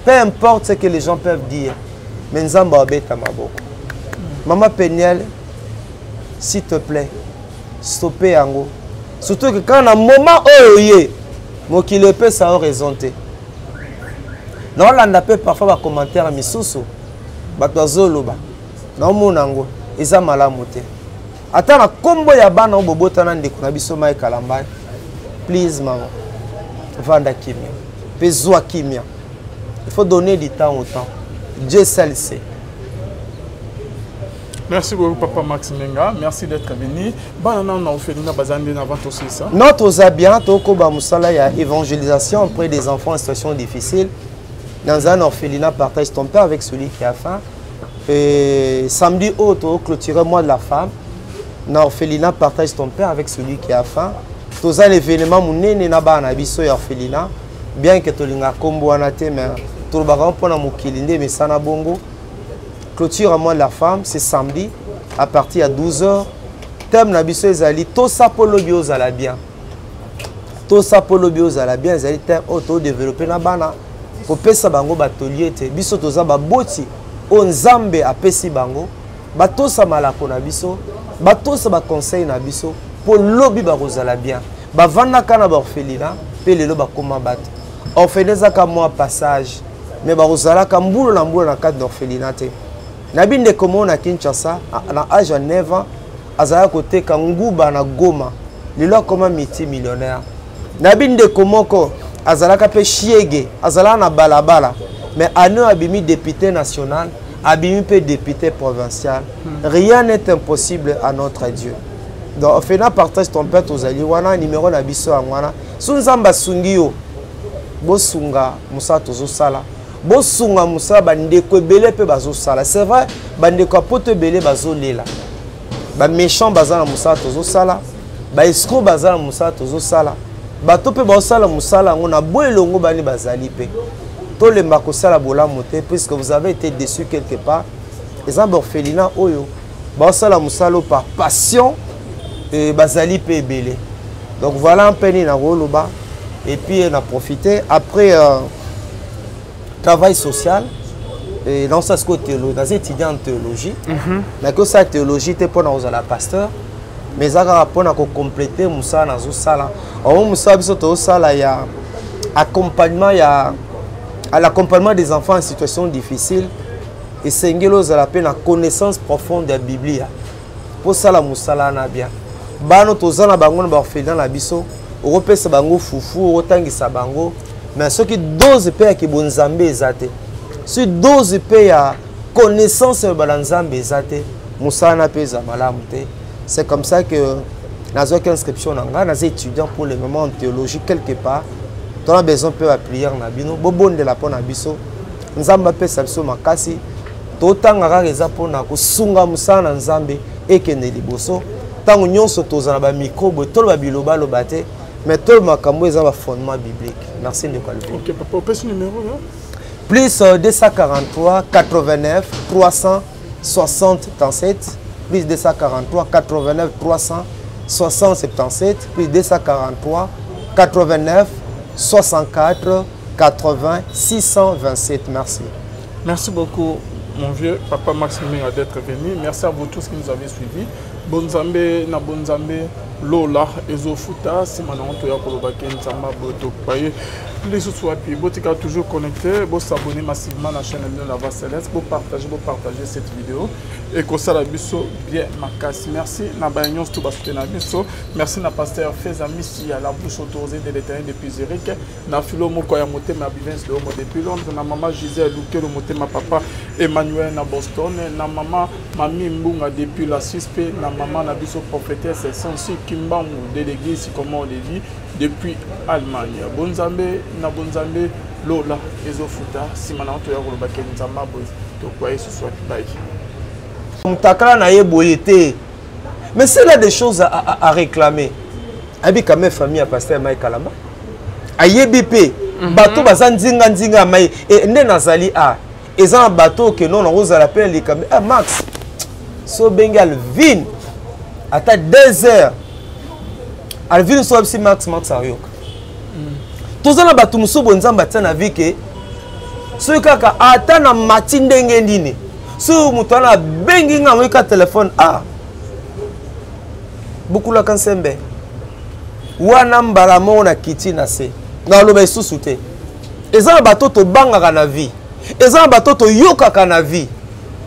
peu importe ce que les gens peuvent dire, mais Nzambe abeta maboko. Mama Peniel, s'il te plaît, stoppe yango, surtout que kaka na moment oyo ye mokili epesa yo raison te. Naolanda mpe parfois bacommentaire misusu bato bazoloba, naomona yango eza malamu te, ata na nkombo ya bana oyo bobotana ndeko na biso Mike Kalambai. Please mama, vanda kimia mpe zwa kimia. Il faut donner du temps au temps, Dieu seul sait. Merci beaucoup, Papa Max Menga. Merci d'être venu. Bana na orphelinat baza ndenge avant tout ça. Non, toza bien, tokoba mosala ya évangélisation auprès des enfants en situation difficile. Dans un orphelinat, partage ton pain avec celui qui a faim. Et samedi autre, clôturer mois de la femme. Dans l'orphelinat, partage ton pain avec celui qui a faim. Toza na événement monene na bana na biso ya orphelinat, bien que tolingaka nkombo wana te, mais tolobaka ngo mpona mokili nde emesana bongo. Clôture à mois de la femme, c'est samedi à partir ya 12 heures. Thème na biso ezali tosa mpo lobi ozala bien. Tosa mpo lobi ozala bien ezali thème oyo todéveloppe na bana, kopesa bango batoli ete biso toza baboti oyo Nzambe apesi bango, batosa malako na biso, batosa baconseil na biso mpo lobi bakozala bien. Bavandaka na baorphelinat mpe lelo bakóma bato. Orphelinat ezaka mwa passage, mais bakozalaka mbula na mbula na kati na orphelinat te. Nayebi ndeko moko na Kinshasa, na age ya 9 ans azalaka koteka nguba na Goma, lelo akoma multimillionnaire. Nayebi ndeko moko azalaka mpe shiege, azalaka na balabala, mais année oyo abimi député national, abimi mpe député provincial. Rien n'est impossible à notre Dieu. Donc orphelinat Partage ton père, tozali wana, numéro na biso yango wana. So Nzambe asungi yo, bosunga mosala tozosala, bosunga mosala bandeko ebele mpe bazosala. C'est vrai, bandeko ya poto ebele bazolela, baméchant baza na mosala tozosala, baescroc baza na mosala tozosala, bato mpe baosala mosala yango na bo elongo bani bazali mpe. Tolemba kosala bolamu te, puisque vous avez été déçu quelque part. Eza baorphelinat oyo baosala mosala oyo par passion, bazali mpe ebele. Donc voilà mpe nini nakoloba. Et puis na profité après travail social naosala sikoyo théologie. Naza étudiant en théologie. Naki osala théologie te mpo na kozala pasteur, mais eza kaka mpona kocomplete mosala nazosala. Omo mosala biso tozosala ya accompagnement, ya à l'accompagnement des enfants en situation difficile, esengeli ozala mpe na connaissance profonde ya Biblia mposala mosala wana bien. Bano toza na bango na baorphelinat na biso, okopesa bango fufu, okotangisa bango, mais soki dose mpe ya kibonzambe eza te, soki dose mpe ya connaissance ya bala Nzambe eza te, mosala na mpe eza malamu te. C'est comme ça que nazwaki inscription na ngai, naza étudiant pour le moment en théologie quelque part. Tona besoin mpe baprière na bino, bobondela mpo na biso, Nzambe apesa biso makasi. Totanga kaka eza mpona kosunga mosala na Nzambe ekende liboso. Ntango nyonso tozala bamicro boye, toloba bilobaloba te, mais toloba makambo eza bafondement biblique. Merci, ndeko Alvin. Ok papa, opesi numéro yo? Plus 243 89 360 77, plus 243 89 360 77, plus 243 89 64 80 627. Merci. Merci beaucoup, mon vieux papa Max Minga, d'être venu. Merci à vous tous qui nous avez suivis. Bonzambe na bonzambe, lola ezofuta. Nsima nango toya kolobaki Nzambe boye topaye lisusu wapi. Botika toujours connecté, bosabonner massivement na chaîne na bino La Voix Céleste, bopartage, bopartage cette vidéo, ekosala biso bien makasi. Merci na baye nyonso to basoutenir biso. Merci na pasteur Feza Misi ya la bouche autorisée de l'Éternel depuis Zurich, na filo moko ya motema ya Bivens de Homo depuis Londres, na mama Gisèle Lukelo motema papa Emmanuel na Boston, na mama Mami Mbunga depuis la Suisse, mpe na mama na biso prophétesse Sansi Kimbangu de l'église Comment de vie depuis Allemagne. Bonzambe na bonzambe, lola ezofuta. Nsima na toya kolobaki Nzambe boye tokwa ye susu wapi. Bai Mutakala na ye boye te, mais c'est là des choses à réclamer. Ayebi quand même famille ya pasteur Mike Kalamba, ayebi mpe bato baza nzinga nzinga ya mai nde nazali a eza na bato oke non, nakozala mpe na likambo. Ah, Max, so obengi Alvin ata 2 heures, Alvin so abisi Max, Max ayoka. Toza na bato mosusu boye Nzambe atia na vie ke soki kaka ata na mati ndenge nini, soki moto wana abengi nga, amoki telefone, ah, bukulaka nsembe wana mbala moko na kiti na se, naloba lisusu te. Eza na bato tobangaka na vie, eza na bato toyokaka na vie.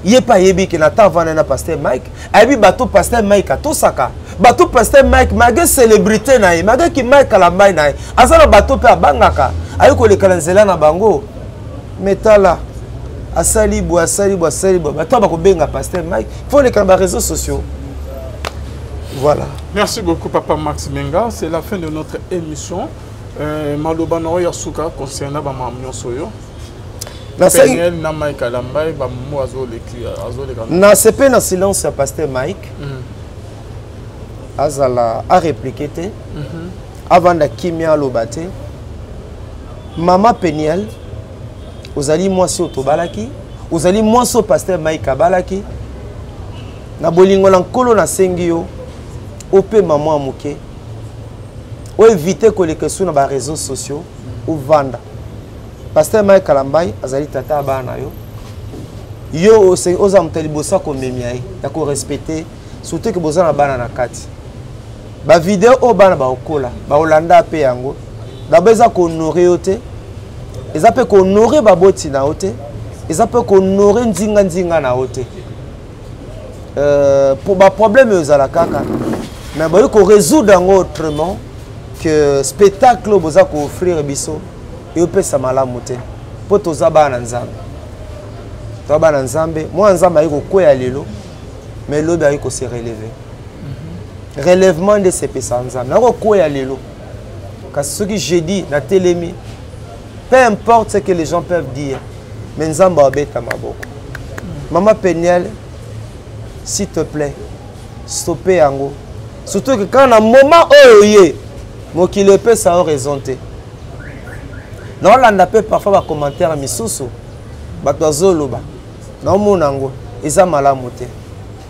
Ye mpe ayebi ke na ta avanda na pasteur Mike, ayebi bato pasteur Mike atosaka, bato pasteur Mike malgré célébrité na ye, malgré ki Mike Kalambai na ye, aza na bato mpe abangaka, aye koleka na nzela na bango. Me tala, asali boye, asali boye, asali boye, bato bakobenga pasteur Mike, faut oleka na baréseaux sociaux. Voilà. Merci beaucoup, papa Max Menga. C'est la fin de notre émission. Maloba na oyo ya suka concernant bamakambo nyonso oyo Peniel na Mike Alambai, bamomo azoleka. Nasepe na silence ya pasteur Mike. Azala arépliquer te. Avanda kimia aloba te. Mama Peniel, ozali mwasi oyo tobalaki, ozali mwasi oyo pasteur Mike abalaki. Na bolingo na Nkolo nasengi yo opema mwa moke, oevite koleka esu na ba réseaux sociaux, ovanda. Pasteur Mike Kalambay azali tata ya bana na yo. Yo oza moto ya liboso ya komemia ye, ya korespecte, surtout ke boza na bana na kati. Ba video oyo bana bakokola, bakolanda mpe yango. D'abord eza kohonore yo te, eza mpe kohonore baboti na yo te, eza mpe kohonore nzinga nzinga na yo te. Po ba problème oyo ezala kaka, mais bayoki korésoudre yango autrement que spectacle oyo boza kooffrir biso eyopesa malamu te, mpo toza bana na Nzambe. Toza bana na Nzambe, mwana Nzambe ayi kokweya lelo, mais lobi ayi kose relever. Relèvement nde sepesa Nzambe. Nakokweya lelo, kasi soki jeudi natelemi, peu importe ce que les gens peuvent dire, mais Nzambe abeta maboko. Mama Peniel, s'il te plaît, stoppe yango. Surtout que quand na moment oyo ye, mokili epesa yo raison te. Naolanda mpe parfois ba commentaire misusu, bato bazoloba, naomona yango eza malamu te.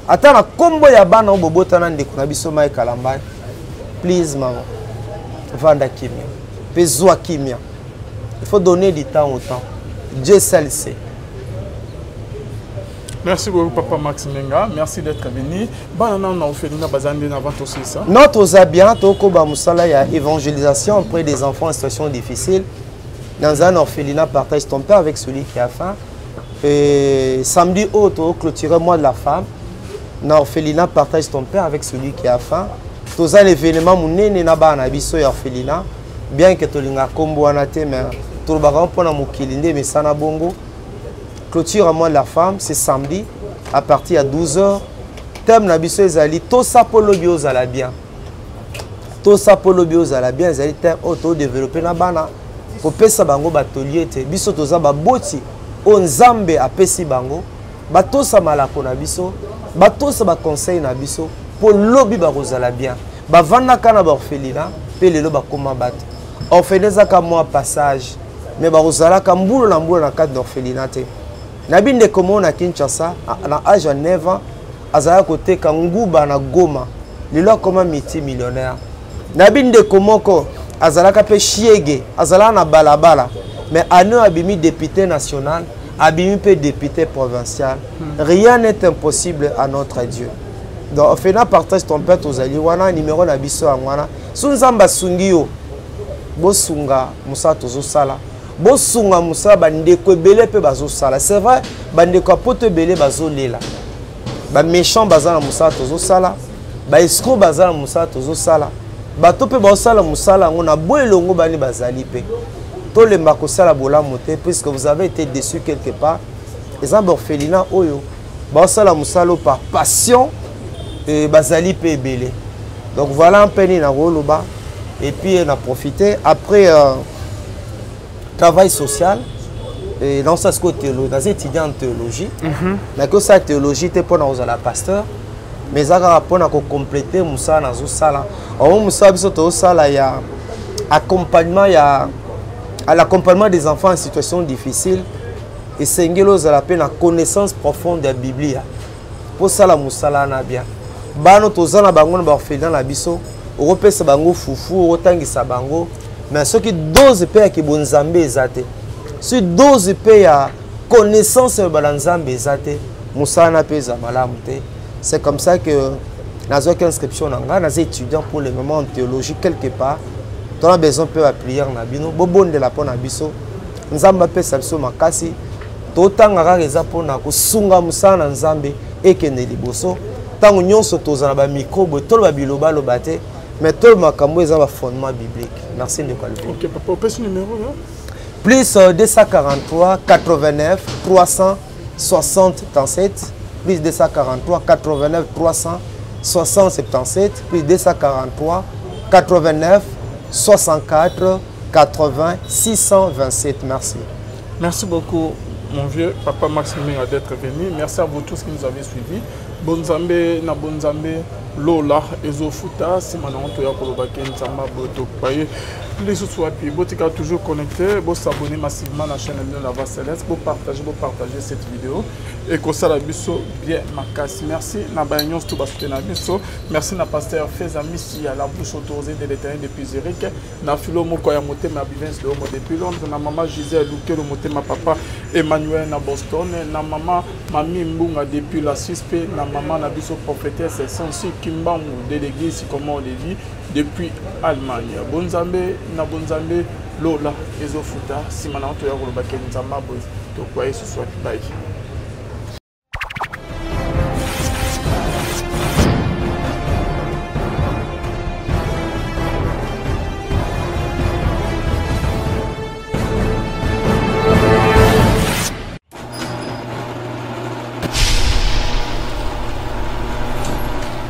Ata na kombo ya bana oyo bobotana ndeko na biso Mike Kalambay, please maman, vanda kimia, pe zwa kimia. Il faut donner du temps au temps. Dieu seul sait. Merci beaucoup Papa Max Menga, merci d'être venu. Bana na orphelinat bazande na avant aussi ça. Non, toza bien, toko ba musala ya évangélisation auprès des enfants en situation difficile. Dans un orphelinat, partage ton père avec celui qui a faim. Et samedi auto clôturer mois de la femme. Na orphelinat, partage ton père avec celui qui a faim. Toza l'événement munene na bana biso ya orphelinat. Bien que tolinga kombo wana te, mais tolobaka mpona mokili nde mesana bongo. Clôture à mois de la femme, c'est samedi à partir de 12h. Thème na biso ezali tosa po lobi ozala bien. Tosa po lobi ozala bien ezali thème oyo to développer na bana kopesa bango batolie te. Biso toza baboti oyo Nzambe apesi bango batosa malako na biso, batosa ba conseil na biso po lobi bakozala bien. Bavandaka na ba orphelinat pe lelo bakoma bato. Orphelinat ezaka mwa passage, mais bakozalaka mbula na mbula na cadre d'orphelinat te. Nayebi ndeko moko na Kinshasa, na âge ya 9 ans, azalaka koteka nguba na Goma. Lelo akoma multimillionnaire. Nayebi ndeko moko azalaka pe shiege, azalaka na balabala, mais année oyo abimi député national, abimi pe député provincial. Rien n'est impossible à notre Dieu. Donc, orphelinat partage ton père tozali wana, numéro na biso yango wana. So Nzambe asungi yo, bosunga mosala tozosala, bosunga mosala bandeko ebele mpe bazosala. C'est vrai, bandeko ya poto ebele bazolela, ba méchant baza na mosala tozosala, ba escroc baza na mosala tozosala, bato mpe bazosala mosala yango na boye elongo bani bazali mpe. Tolemba kosala bolamu te, puisque vous avez été déçu quelque part. Eza ba orphelinat oyo bazosala mosala oyo par passion, et bazali mpe ebele. Donc voilà un peu nini nakoloba. Et puis on a profité après travail social et dans ça ce que théologie, dans étudiant en théologie. Na ko sa théologie te pona ozala pasteur, mais ça kaka pona ko compléter musala na zo sala. O musala biso to sala ya accompagnement ya à l'accompagnement des enfants en situation difficile et sengelo ozala pe na connaissance profonde ya Biblia. Po sala musala na bien. Bano toza na bango na ba orphelinat na biso, okopesa bango fufu, okotangisa bango, mais soki dose pe ya kibonzambe eza te, soki dose pe ya connaissance ya bala nzambe eza te, musala na pe eza malamu te. C'est comme ça que nazwaki inscription na nga, naza étudiant pour le moment en théologie quelque part. Toza na besoin pe ya prière na bino, bobondela mpo na biso, Nzambe apesa biso makasi. Totanga kaka eza mpona kosunga mosala na Nzambe ekende liboso. Ntango nyonso tozala ba micro boye, toloba bilobaloba te, mais toloba makambo eza ba fondement biblique. Merci ndeko Alvin. Ok papa, opesi numéro yo? Plus 243 89 367 plus 243 89 377 plus 243 89 64 80 627. Merci. Merci beaucoup, mon vieux papa Max Menga, d'être venu. Merci à vous tous qui nous avez suivis. Bonzambe na Bonzambe, Lola ezofuta nsima na yango toya koloba ke nzambe aboye topaye lisusu wapi. Botika toujours connecté, bosabonner massivement na chaîne na bino La Voix Céleste, bopartage, bopartage cette vidéo, ekosala biso bien makasi. Merci na baye nyonso to basutena biso. Merci na pasteur Feza Misi ya la bouche autorisée de l'Éternel depuis Zurich, na filo moko ya motema ya Bivens de Homo depuis Londres, na mama Gisèle Lukelo motema papa Emmanuel na Boston, na mama Mami Mbunga depuis la Suisse, mpe na mama na biso prophétesse Sansi Kimbangu de l'église Sycomore de Vie depuis Allemagne. Bonzambe na bonzambe, lola ezofuta. Nsima na toya koloba ke nzambe aboye tokoya esusu wapi. Bai.